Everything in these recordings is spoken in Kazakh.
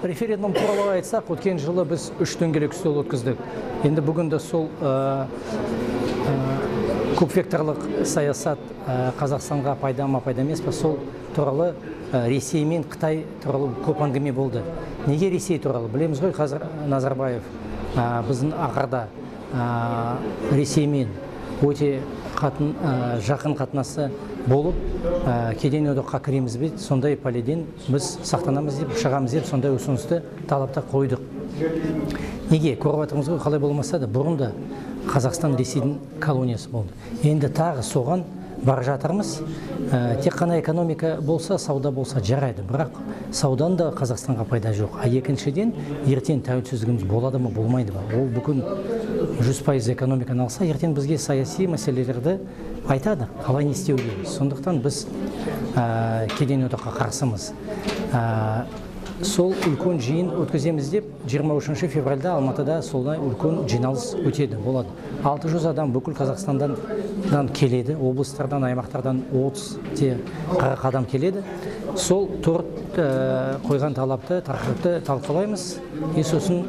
Референдум туралы айтсақ, өткен жылы біз 3 дөңгелек үстел өткіздік. Енді бүгін де сол көпвекторлық саясат Қазақстанға пайда ма, пайда емес па, сол туралы Ресей мен Қытай туралы көп әңгіме болды. Неге Ресей туралы? Білеміз ғой, қазір Назарбаев біздің ақырда Ресеймен өте жақын қатынасы болып, кеден одаққа кіреміз бе, сондай пәледен біз сақтанамыз деп, шығамыз деп, сондай ұсынысты талапта қойдық. Неге? Көріп жатырмыз ғой, қалай болмаса да бұрын да Қазақстан Ресейдің колониясы болды. Енді тағы соған бара жатырмыз. Тек қана экономика болса, сауда болса жарайды, бірақ саудан да Қазақстанға пайда жоқ. А екіншіден, ертең тәуелсіздігіміз болады ма, болмайды ма? Ол бүкіл 100% экономиканы алса, ертең бізге саяси мәселелерді айтады, қалай не істеуге. Сондықтан біз кеден одаққа қарсымыз. Сол үлкен жиын өткіземіз деп 23 февральда Алматыда солай үлкен жиналыс өтеді, болады. 600 адам бүкіл Қазақстандан келеді, облыстардан, аймақтардан 30-40 адам келеді. Сол 4 қойған талапты, тақырыпты талқылаймыз, и сосын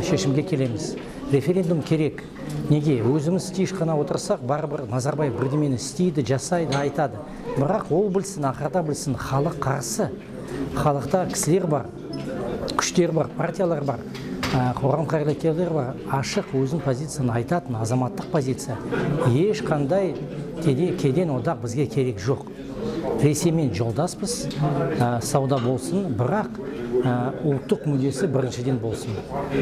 шешімге келеміз. Референдум керек. Неге? Өзіміз тиіш қана отырсақ, барыбір Назарбаев бірдемені істейді, жасайды, айтады. Бірақ ол білсін, ақырда білсін, халық қарсы. Халықта кісілер бар, күштер бар, партиялар бар, қоғам қайраткерлері бар, ашық өзінің позицияны айтатын, азаматтық позиция. Ешқандай кеден одақ бізге керек жоқ. Ресеймен жолдаспыз, сауда болсын, бірақ ұлттық мүддесі біріншіден болсын.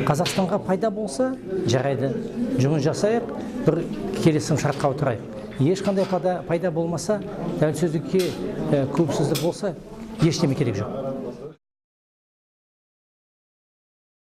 Қазақстанға пайда болса, жарайды, жұмыс жасайық, бір келісім шартқа отырайық. Ешқандай пайда болмаса, тәуелсіздікке көпсіздік болса, ештеме керек жоқ.